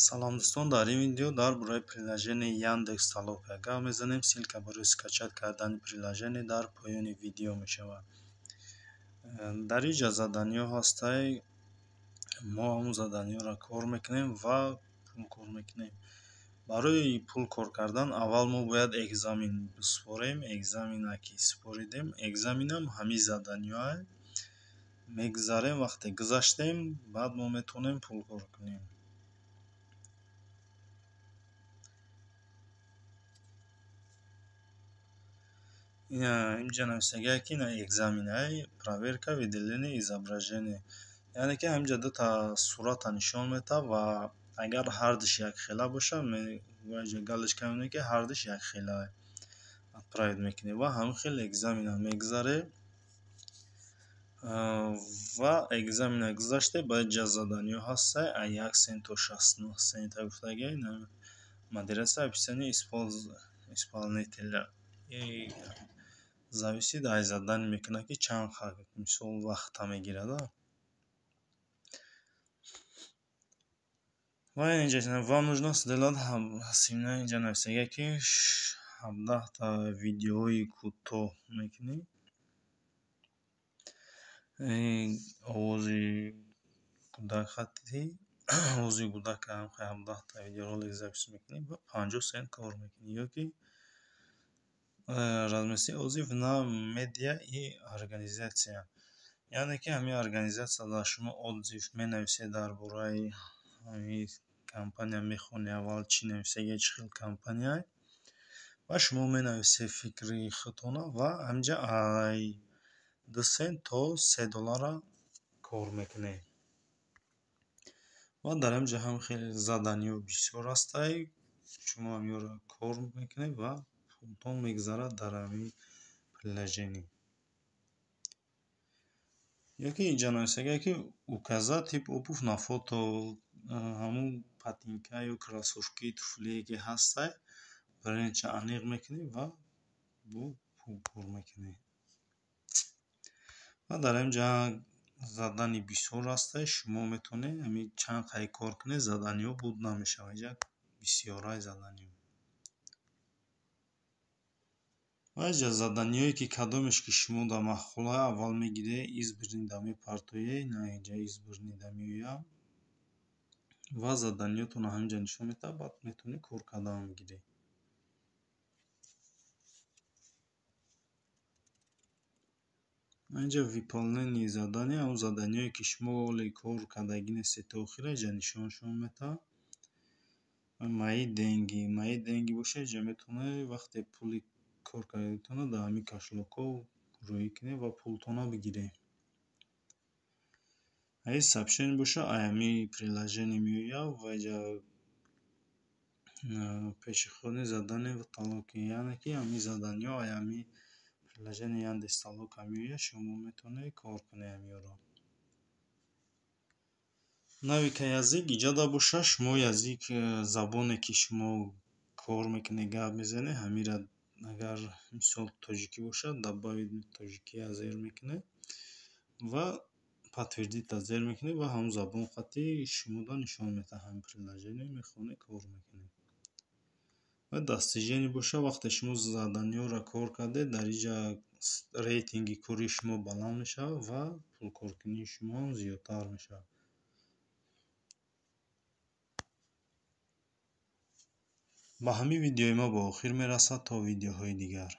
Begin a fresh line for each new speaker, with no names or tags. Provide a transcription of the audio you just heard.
Салом дӯстон, дар ин видео дар бораи приложение Яндекс Толока гап мезанем. Ссылка барои скачать кардани приложение дар поёни видео мешавад. Дар ин ҷа заданиҳо ҳастай, мо ҳамон заданиҳоро кор мекунем ва пул кор мекунем. Барои пул кор кардан аввал мо бояд экзамен бисупорем. Экзамена ки супоридем, экзаменам ҳамин заданиҳоа мегузарем. Вақте гузаштем, баъд мо метавонем пул кор кунем. Инҷа нависагиа ки ина экзаменаи проверка выделение изображение, яъне ки ҳаминҷа дута сурата нишон медиҳад ва агар ҳардуш якхела бошад, инҷа галочка мемонем, ки ҳардуш якхела, отправить мекунем ва ҳамин хел экзамена мегузарем. Ва экзамена гузаште, баъд инҷа заданиҳо ҳастай, аз 1 цент то 69 цента гуфтагиа. Модерация описание исполнителя зависит аз задание мекунад, ки чанд мисол вақта мегирад. Ва инҷа вам нужно сделать, инҷа нависагиа, ки 17та видеои кӯтоҳ мекунӣ, овози кӯдак хати овози кӯдака 17та видеоролик запись мекунӣ ва 50 цент кор мекунӣ, ё ки разместить отзыв на медиа и организация, яъне ки ҳамин организатсияда шумо отзыв менависед дар бораи ҳамин компания. Мехонӣ аввал, чӣ нависагиа, чӣ хел компания, ва шумо менависед фикри худтона ва ҳаминҷа ай 2 цент то 3 доллара кор мекунед. Ва дар ҳамин ҷо ҳам хеле заданиҳо бисёр ҳастай, шумо ҳаминҳоро кор мекунед ва пултон мегузарад дар ҳамин приложение. Ё ки инҷа нависагиа, ки указать тип обувь на фото, ҳамун ботинка ё кроссовки, туфлие ки ҳастай, брендша аниқ мекунӣ ва бо пул кор мекунӣ. Ва дар ҳамин ҷа задание бисёр ҳастай, шумо метавонед ҳамин чанд қай кор кунед, заданиҳо буд намешавад, инҷа бисёрай заданиҳо. Ва инҷа заданиҳое, ки кадомеш ки шумода маъқула, аввал мегиред, избранныйда мепартоед, ина инҷа избранныйда меояд ва заданиҳотонро ҳаминҷа нишон медиҳад, баъд метавонед кор кардан бигиред. Инҷа выполнение задания, ҳамон заданиҳое, ки шумо ҳоле кор кардагӣ нестед то охира, инҷа нишоншон медиҳад. Мои деньги, мои деньги бошад, инҷа метавонед вақте пули кор кардагитонро дар ҳамин кошелёкҳо рӯӣ кунед ва пултонро бигиред. Ин сообщение бошад, ай ҳамин приложение меояд ва инҷа пешеходные задания в Толоке, яъне ки ҳамин заданиҳо ай ҳамин приложение Яндекс Толока меояд, шумо метавонед кор кунед ҳаминҳоро. Навыки язык иҷода бошад, шумо язык, забоне ки шумо кор мекунед, гап мезанед, ҳаминро агар мисол тоҷикӣ бошад, добавить тоҷикия зер мекунед ва подтвердить зер мекунед ва ҳамон забон хати шумода нишон медиҳад ҳамин приложение, мехонед, кор мекунед. Ва достижение бошад, вақте шумо заданиҳоро кор кардед, дар инҷа рейтинги кори шумо баланд мешавад ва пулкоркунии шумоам зиёдтар мешавад. Ба ҳамин видеои мо ба охир мерасад, то видеоҳои дигар.